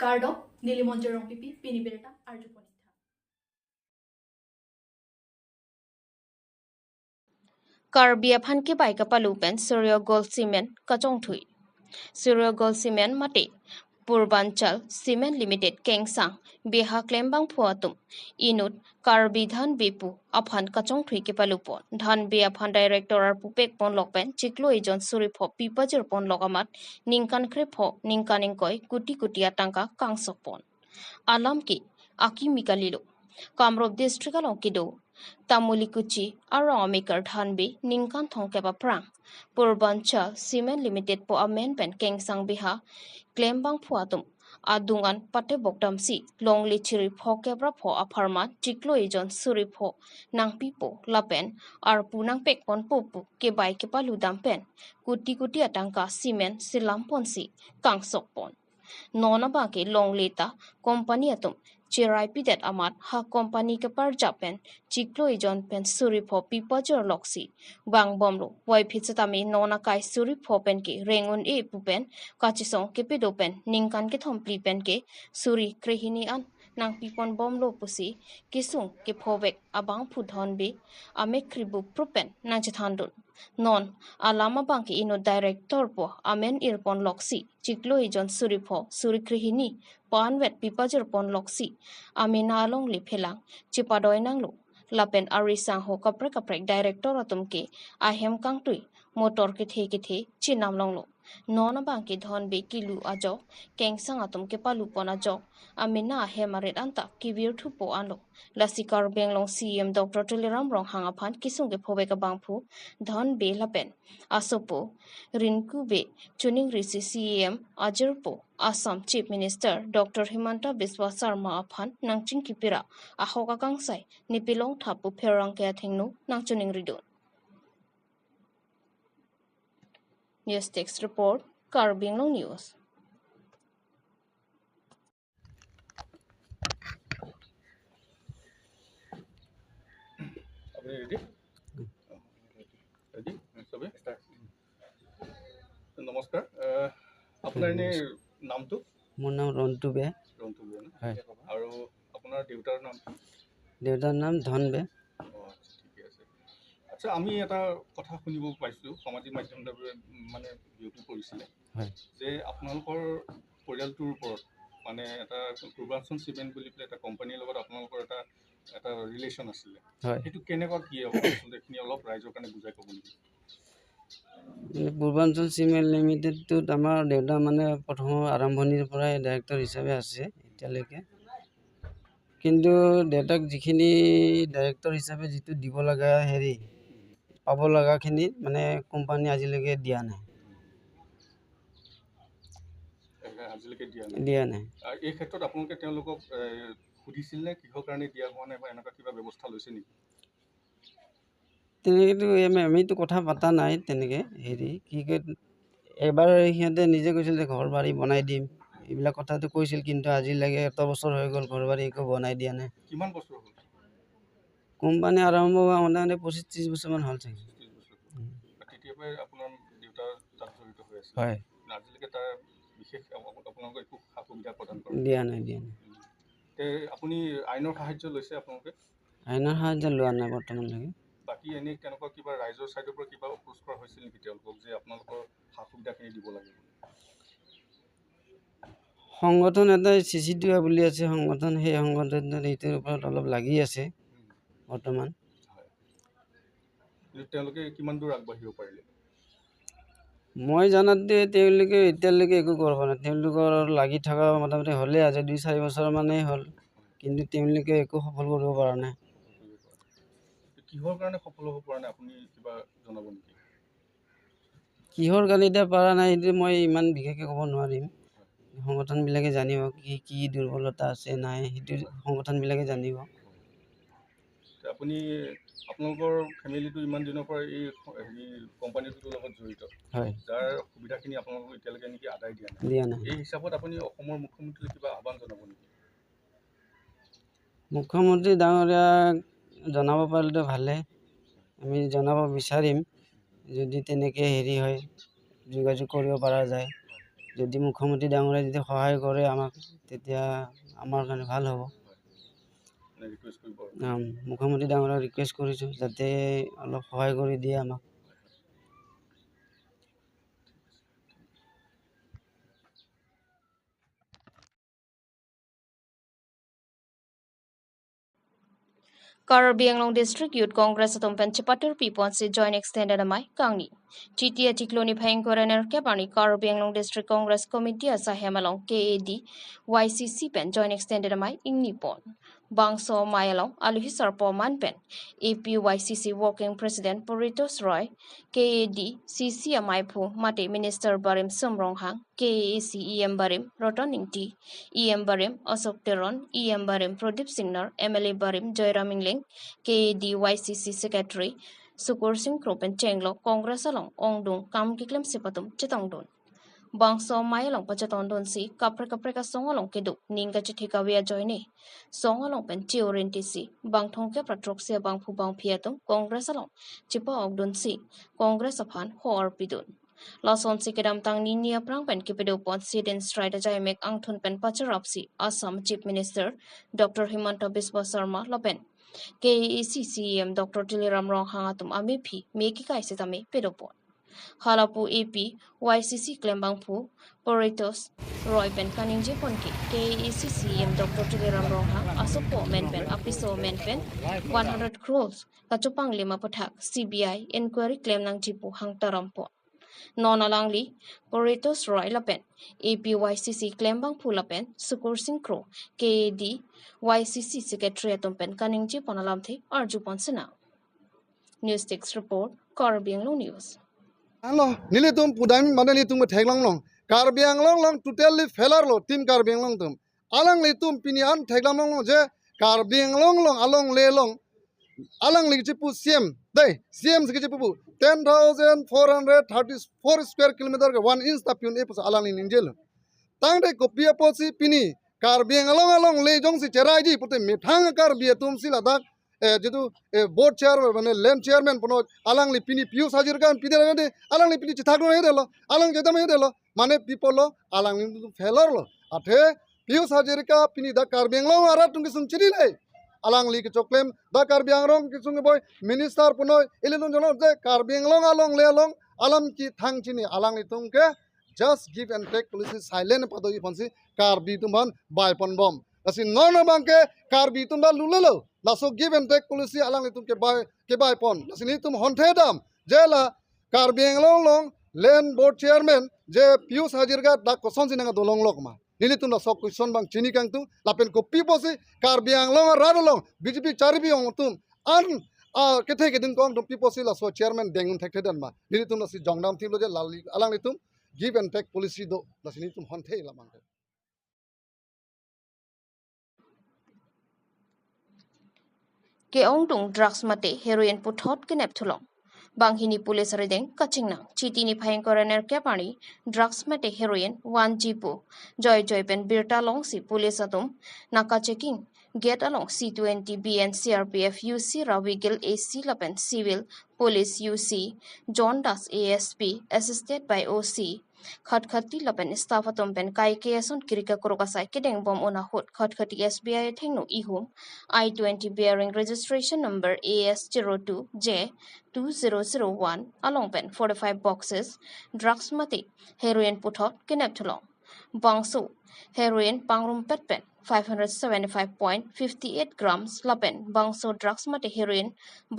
কাৰ্ডক নীলিমঞ্জৰ Rongpipi পিনিবেৰেটা আৰ্যুপনিথা Karbi aphan ki bai kapalu pen Surya Gold Cement kachongthui. Surya Gold Cement mate Purbanchal Cement Limited Kengsang Biha Klembang Phuatum Inut Karbi Dhan Bipu aphan kachongthui ke palupon Dhan Bi aphan director ar pupek pon lokpen chiklo ejon suri pho pipajor pon logamat ningkan khre pho ningkaning koi kuti kutia tangka kangsok pon alam ki aki mikalilo Kamrup district along kido Tamulikuchi aro amikar dhanbi ningkan thongkeba prang Purbanchal Cement Limited po amen pen kengsang biha klembang phuatum adungan pate bokdam si longli chiri pho kebra pho apharma chiklo ejon suri pho nangpi po lapen ar punang pek pon popu ke bai ke palu dampen kuti kuti atangka cement silampon si kangsok pon nona ba ke longli ta company atum Cherai pidet amat ha company ke par japen chiklo ejon pen suri pho pipajor loksi bang bomlo wai phichatami nona kai suri pho pen ke rengun e pupen kachisong ke pido pen ningkan ke thompli pen ke suri krehini an nang pipon bomlo pusi kisung ke phovek abang phudhon bi ame khribu propen nang chathandun non alama bangki ino director po amen irpon loksi chiklo ejon suri pho suri krehini panwet pipajor pon loksi amina along li phelang chipadoi nanglo lapen ari sang ho kaprek kaprek director atum ke ahem kangtui motor ke the chinam longlo nona bangki dhon be kilu ajo kengsang atum ke palu pon ajo amina ahem aret anta kibir thupo anlo lasikar benglong CM Dr. Tuliram rong hangaphan kisung ke phobe ka bangphu dhon be lapen asopo rinku be chuning risi CM ajarpo Assam Chief Minister Dr. Himanta Biswa Sarma aphan nangching kipira ahoka kangsai nipilong thapu pherang ke thengnu nangchuning ridun. News Text Report, Karbi Anglong News. Ready? Ready? সবে নমস্কাৰ। আপোনাৰ এনে নামটো? মোৰ নাম ৰন্টু বে। ৰন্টু বে না? হয়। আৰু আপোনাৰ দেউতাৰ নাম? দেউতাৰ নাম ধন বে। আচ্ছা, ঠিকে আছে। আচ্ছা, আমি এটা কথা শুনিব পাইছোঁ সামাজিক মাধ্যমত মানে বিয়পি পৰিছিলে যে আপোনালোকৰ পৰিয়ালটোৰ ওপৰত মানে এটা পূৰ্বাঞ্চল চিমেণ্ট বুলি পেলাই এটা কোম্পানীৰ লগত আপোনালোকৰ এটা এটা ৰিলেশ্যন আছিলে, সেইটো কেনেকুৱা কি আচলতে এইখিনি অলপ ৰাইজৰ কাৰণে বুজাই ক'ব নেকি? পূৰ্বাঞ্চল চিমেণ্ট লিমিটেডটোত আমাৰ দেউতা মানে প্ৰথম আৰম্ভণিৰ পৰাই ডাইৰেক্টৰ হিচাপে আছে এতিয়ালৈকে। কিন্তু দেউতাক যিখিনি ডাইৰেক্টৰ হিচাপে যিটো দিব লগা হেৰি পাব লগাখিনি মানে কোম্পানী আজিলৈকে দিয়া নাই। আজিলৈকে দিয়া নাই। এই ক্ষেত্ৰত আপোনালোকে তেওঁলোকক সুধিছিল নে কিহৰ কাৰণে দিয়া হোৱা নাই বা এনেকুৱা কিবা ব্যৱস্থা লৈছে নেকি? তেনেকৈতো আমিতো কথা পতা নাই তেনেকৈ। হেৰি কি কয়, এবাৰ সিহঁতে নিজে কৈছিল যে ঘৰ বাৰী বনাই দিম, এইবিলাক কথাটো কৈছিল, কিন্তু আজিলৈকে এত বছৰ হৈ গ'ল ঘৰ বাৰী একো বনাই দিয়া নাই। কিমান বছৰ হ'ল কোম্পানী আৰম্ভ হোৱা? মোটামুটি 25-30 বছৰমান হ'ল চাগে। তেতিয়াৰ পৰাই আপোনাৰ দেউতা তাত জড়িত হৈ আছে? হয়। আজিলৈকে তাৰ বিশেষ আপোনালোকে একো সা সুবিধা প্ৰদান কৰা দিয়া নাই? দিয়া নাই। আপুনি আইনৰ সাহাৰ্য লৈছে আপোনালোকে? আইনৰ সাহাৰ্য লোৱা নাই বৰ্তমানলৈকে। বাকী এনেই তেনেকুৱা কিবা ৰাইজৰ ছাইডৰ পৰা কিবা এপ্ৰ'চ কৰা হৈছিল নেকি তেওঁলোকক যে আপোনালোকৰ সা সুবিধাখিনি দিব লাগে বুলি? সংগঠন এটা চি চি টি বুলি আছে সংগঠন, সেই সংগঠনটোত সেইটোৰ ওপৰত অলপ লাগি আছে বৰ্তমান। হয়, কিন্তু তেওঁলোকে কিমান দূৰ আগবাঢ়িব পাৰিলে? মই জনাত তেওঁলোকে এতিয়ালৈকে একো কৰিব নাই। তেওঁলোকৰ লাগি থকা মোটামুটি হ'লেই আজি 2-4 বছৰমানেই হ'ল, কিন্তু তেওঁলোকে একো সফল কৰিব পৰা নাই। কিহৰ কাৰণে সফল হ'ব পৰা নাই আপুনি কিবা জনাব নেকি? কিহৰ কাৰণে এতিয়া পৰা নাই সেইটো মই ইমান বিশেষকৈ ক'ব নোৱাৰিম। সংগঠনবিলাকে জানিব কি কি দুৰ্বলতা আছে নাই, সেইটো সংগঠনবিলাকে জানিব। আপুনি আপোনালোকৰ ফেমিলিটো ইমান দিনৰ পৰা এই হেৰি কোম্পানীটোৰ লগত জড়িত, হয়, যাৰ সুবিধাখিনি আপোনালোকক এতিয়ালৈকে নেকি আদায় দিয়া নাই? দিয়া নাই। এই হিচাপত আপুনি অসমৰ মুখ্যমন্ত্ৰীলৈ কিবা আহ্বান জনাব নেকি? মুখ্যমন্ত্ৰী ডাঙৰীয়াক জনাব পাৰিলেতো ভালে, আমি জনাব বিচাৰিম যদি তেনেকৈ হেৰি হয়, যোগাযোগ কৰিব পৰা যায়। যদি মুখ্যমন্ত্ৰী ডাঙৰীয়াই যদি সহায় কৰে আমাক, তেতিয়া আমাৰ কাৰণে ভাল হ'ব। মুখ্যমন্ত্ৰী ডাঙৰীয়াক ৰিকুৱেষ্ট কৰিছোঁ যাতে অলপ সহায় কৰি দিয়ে আমাক। Karbi Anglong District Youth Congress atumpen Chipatur P.C. Joint Extended amai Kangni. GTA Tikloni Phayangkorener Kepani Karbi Anglong District Congress Committee asa Hemalong KAD YCC pen Joint Extended amai Ingni Pon. Bangso Mayalong Aluhi Sarpo Manpen APYCC Working President Poritos Roy KAD CC Amaiphu Mate Minister Barim Sumronghang KAAC EM Barim Roton Ingti EM Barim Ashok Teron EM Barim Pradip Singnar MLA Barim Joyram Ingling KAD YCC Secretary Sukur Singh Kropen Chenglo Congress along Ongdung Kamkiklem Sipatum Chitongdun Bangso Mayalong Pachatondon si Kapre Kapreka Songalong Kedu Ninga Chithikawia Joine Songalong Pen Chiorenti si Bangthongke Pratroksia Bangphu Bangphiatum Congress along Chipa Ogdun si Congress aphan Hor Pidun Lason si Kedam Tang Ninia Prang Pen Kipidu Pon Siden Strida Jaimek Angthun Pen Pacharapsi Assam Chief Minister Dr. Himanta Biswa Sarma Lopen KAAC CEM Dr. Tiliram Ronghang atum Amipi Meki Kai Sitame Pedopon Halapu AP YCC Klembangphu Poritos Roy Pen Kaningje Ponki KAAC CEM Dr. Tiliram Ronghang Asopo Menpen Apiso Menpen 100 crores Kachupang Lima Pathak CBI Inquiry Claim Nang Jipu Hangtarampo Nonalangli Poritos Roy Lapen AP YCC Klembangphu Lapen Sukur Singh Kro KAD YCC Secretary Atumpen Kaningje Ponalamthe Arju Ponsena. News 6 Report, Karbi Anglong News. Hello, nili tum pudam mane ni tum theglang long Karbi Anglong long totally failure lo team Karbi Anglong tum alang li tum pini an theglang long je Karbi Anglong long along le long alang li chipu CM dai CM se chipu 10,434 square kilometer ke 1 inch ta piun e pus alang li ninjel tang de kopia posi pini Karbi Anglong along le jong si cherai ji pute methang Karbi tum si ladak যেহেতু board chairman মানে land chairman পনো আলাংলি পিনি পিয়ুষ হাজরিকা পিনে আলাংলি পিনি চিথাকনো হে দেলো আলাং যেতাম হে দেলো মানে পিপল আলাংলি failure লো আঠে পিয়ুষ হাজরিকা পিনি দা কার্বি আংলং আরা টুঙ্গি সুং চিরিলে আলাংলি কি চকলেম দা কার্বি আংলং কি সুং বয় মিনিস্টার পনো ইলিনুন জন যে কার্বি আংলং আলং লে আলং আলাম কি থাং চিনি আলাংলি তুমকে just give and take policy silent পাদই ফনসি Karbi তুমভান বাইপন বম আসি নন বাংকে কার্বি তুমবা লুলেলো laso give and take policy alang ni tum ke bai pon lasi ni tum honthe dam jela Karbi Anglong long land board chairman je Piyush Hazarika da question sinanga dolong lok ma nili tum la sok question bang chini kang tum lapen ko piposi Karbi Anglong radolong BJP charibi ong tum an kethe ke din kong tum piposi la so chairman dengun thekhe dan ma nili tum la si jongdam thim lo je lali alang ni tum give and take policy do lasi ni tum honthe la mang Ke ongdung drugs mate heroin puthot ke nepthulong Banghini police redeng kachingnang chitini phayangkorener kepani drugs mate heroin 1 jipu joy joy pen birta longsi police atum naka checking get along C20 BN CRPF UC Rawigil AC Lapen Civil Police UC John Das ASP assisted by OC Khatkhati Lapen staff atum pen kai keson kirika korokasai kedeng bom ona hot Khatkhati SBI thengno ihum I-20 bearing registration number AS02J2001 along pen 45 boxes drugs mate heroin puthot kenep thulong Bangso heroin pangrum pet pen 575.58 grams lapen bangso drugs mate heroin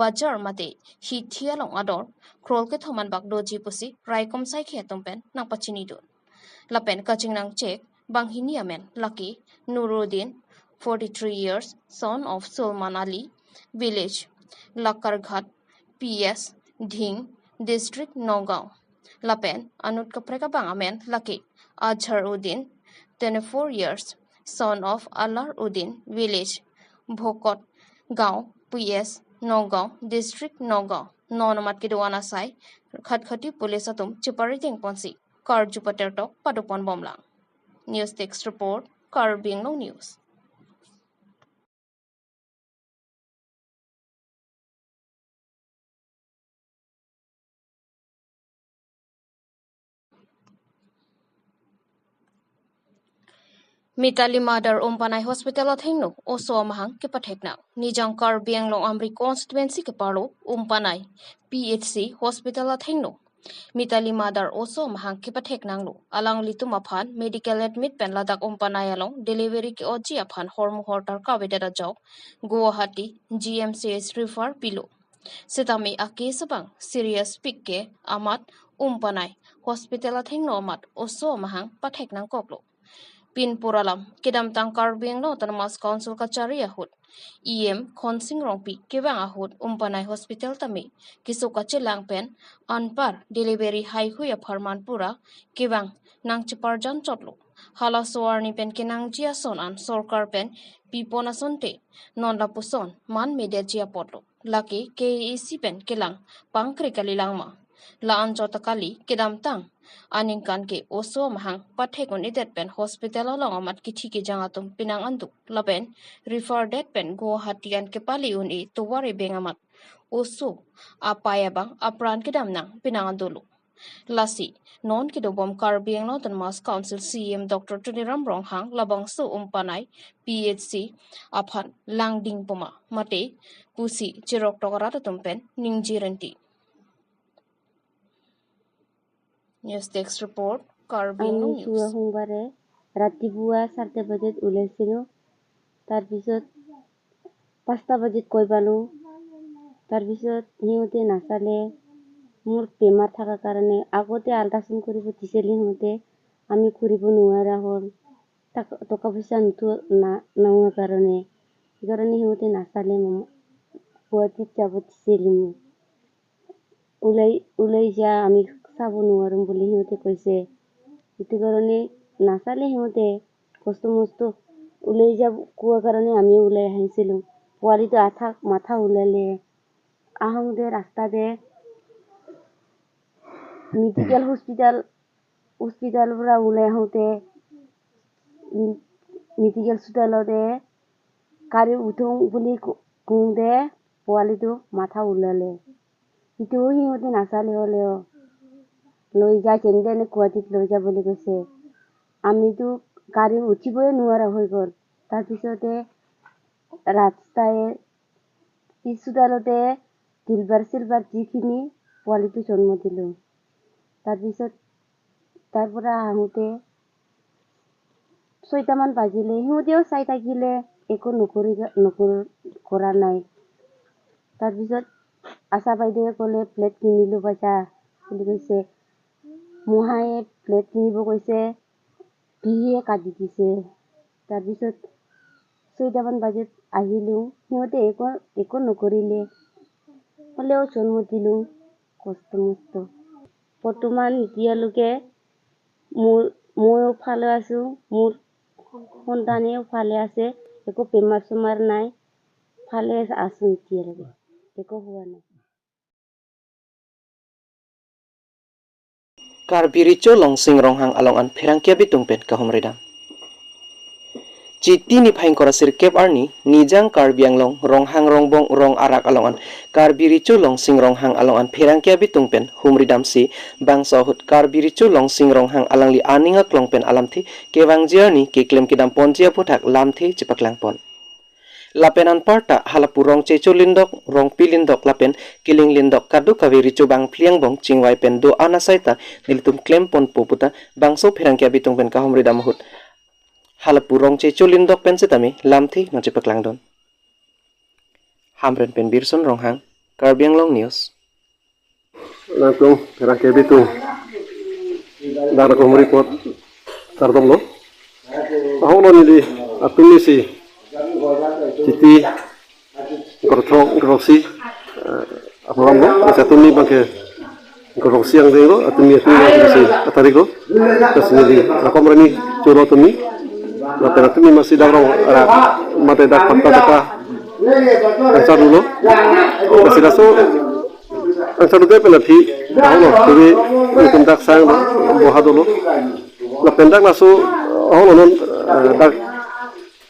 bajar mate hi thialong ador krol ke thoman bak doji pusi raikom sai khetum pen nangpachini dun lapen kachingnang check banghini amen Lucky Nuruddin 43 years son of Sulman Ali village Lakarghat PS Dhing district Nagaon lapen anut kapreka bang amen Lucky Azhar Uddin 24 years son of Alar Uddin village Bhokot Gaon PS Nagaon district Nagaon ননমাত কিদোয়ানা চাই খটখটি police atum chipari tengponsi kar jupater tok padupon bomlang. News Desk Report, Karbi Anglong News. Mitali Mother Umpanai Hospital athengno oso amahang ke pathekna nijang Karbi Anglong Amri constituency ke parlo Umpanai PHC Hospital athengno Mitali Mother oso amahang ke patheknang lo alang litum aphan medical admit pen ladak Umpanai along delivery ke oji aphan hormu hortar kawedada jok Guwahati GMCH refer pilo sitami ake sabang serious pikke amat Umpanai Hospital athengno amat oso amahang patheknang koklo pin puralam kidam tang Karbi Anglong Autonomous Council kachari ahut EM khonsing rongpi kebang ahut Umpanai Hospital tami kisu kachilang pen anpar delivery hai huya pharman pura kebang nang chiparjan chotlo hala soarni pen kenang jia son an sarkar pen pipona sonte non lapuson man media jia potlo laki KEC pen kelang pangkri kalilangma la anchotakali kidam tang aningkan ke oso mahang pathekon idet pen hospital along amat kithi ke jangatum pinang anduk lapen refer det pen Guwahati an ke pali un i towari bengamat oso apaya bang apran kidam nang pinang andulu lasi non kidobom Karbi Anglong Autonomous Council CM Dr. Tuniram Ronghang labang su Umpanai PHC aphan langding poma mate pusi chirok tokara tumpen ningjiranti. News Desk Report, Karbi আমি Anglong যোৱা News. সোমবাৰে ৰাতিপুৱা 4টা বজাত ওলাইছিলোঁ। তাৰপিছত 5টা বজাত গৈ পালোঁ। তাৰপিছত সিহঁতে নাচালে, মোৰ বেমাৰ থকাৰ কাৰণে। আগতে আল্ট্ৰাচাউণ্ড কৰিব দিছিলে সিহঁতে, আমি কৰিব নোৱাৰা হ'ল টকা পইচা নোহোৱা কাৰণে। সেইকাৰণে সিহঁতে নাচালে। মোক গুৱাহাটীত যাব দিছিলে। মোক ওলাই ওলাই যা, আমি চাব নোৱাৰোঁ বুলি সিহঁতে কৈছে। সেইটো কাৰণে নাচালে সিহঁতে। কষ্ট মষ্ট ওলাই যাব কোৱাৰ কাৰণে আমি ওলাই আহিছিলোঁ। পোৱালিটো আঠা মাথা ওলালে। আহোঁতে ৰাস্তাতে মেডিকেল হস্পিটেল পৰা ওলাই আহোঁতে মেডিকেল চোতালতে গাড়ী উঠোঁ বুলি কওঁতে পোৱালিটো মাথা ওলালে। সেইটোও সিহঁতে নাচালে। হ'লেও লৈ যা, যেনে তেনে গুৱাহাটীত লৈ যা বুলি কৈছে। আমিতো গাড়ী উঠিবই নোৱাৰা হৈ গ'ল। তাৰপিছতে ৰাস্তাই চোতালতে দিলবাৰ চিলবাৰ যিখিনি পোৱালিটো জন্ম দিলোঁ। তাৰপিছত তাৰ পৰা আহোঁতে 6টামান বাজিলে। সিহঁতেও চাই থাকিলে, একো নকৰি নকৰ কৰা নাই। তাৰপিছত আশা বাইদেৱে ক'লে, প্লেট কিনি ল'বা যা বুলি কৈছে। মহায়ে প্লেট কিনিব কৈছে, বিহিয়ে কাটি দিছে। তাৰপিছত 6টামান বাজিত আহিলোঁ। সিহঁতে একো একো নকৰিলে। হ'লেও জন্ম দিলোঁ কষ্ট মষ্ট। বৰ্তমান এতিয়ালৈকে মোৰ ময়ো ভালে আছোঁ, মোৰ সন্তানেও ভালে আছে, একো বেমাৰ চেমাৰ নাই, ভালে আছোঁ এতিয়ালৈকে, একো হোৱা নাই। Karbi Richo Longsing Ronghang along an Pherangkia bitungpen kahumridam. Chiti ni phaing kora sirkep arni nijang Karbi Anglong Ronghang Rongbong Rong Arak along an Karbi Richo Longsing Ronghang along an Pherangkia bitungpen humridam si bangsa hut Karbi Richo Longsing Ronghang alangli aninga klongpen alamthi kewangjiarni keklem kidam ponjia phuthak lamthi chipaklangpon. Lapen an parta halapu rong checho lindok rong pilindok lapen kiling lindok kadu kavi richo bang pliang bong chingwai pen do anasaita nilitum klem pon poputa bangso pherangkia bitung pen kahumri damhut halapu rong checho lindok pen setami lamthi nochipaklangdon. Hamren pen Birson Ronghang, Karbi Anglong News. Langsung Pherangkia bitung dara ko report tardom lo aholo ni atumi si Titi gorthong grosi aplam lo atumi bangke grosi ang dego atumi atumi si atarigo tasini rakom rani choro tumi la atumi masih dawrong ra mate dak patta daka ansar dulo masih laso ansar dulo pela phi aholo tubi tum dak sang boha dolo la pendak laso aholo non dak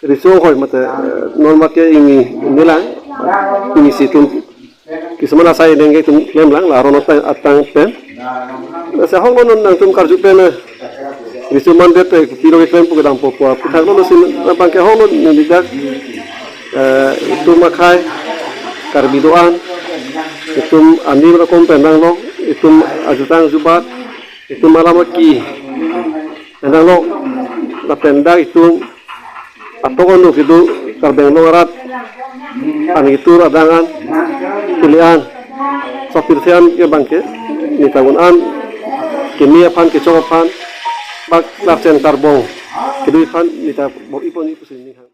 riso hoy mate normal ke ingi nilang ingi situm kisman asai denge tum klem lang la rono atang pen sa hong non nang tum karju pen Risu mandet pilo ke klem pu dang po po puthak lo sin bang ke hong lo ni dak itu makai karbidoan itu ani rakom pendang lo itu ajutang jubat itu malam ki pendang lo la pendak itu atau kono itu karbeng lo rat an itu radangan pilihan sopir sian ke bangke ni tangun an kimia pan ke coba pan bak lapsen karbong kedui pan ni ta bo ipon ipusin ni.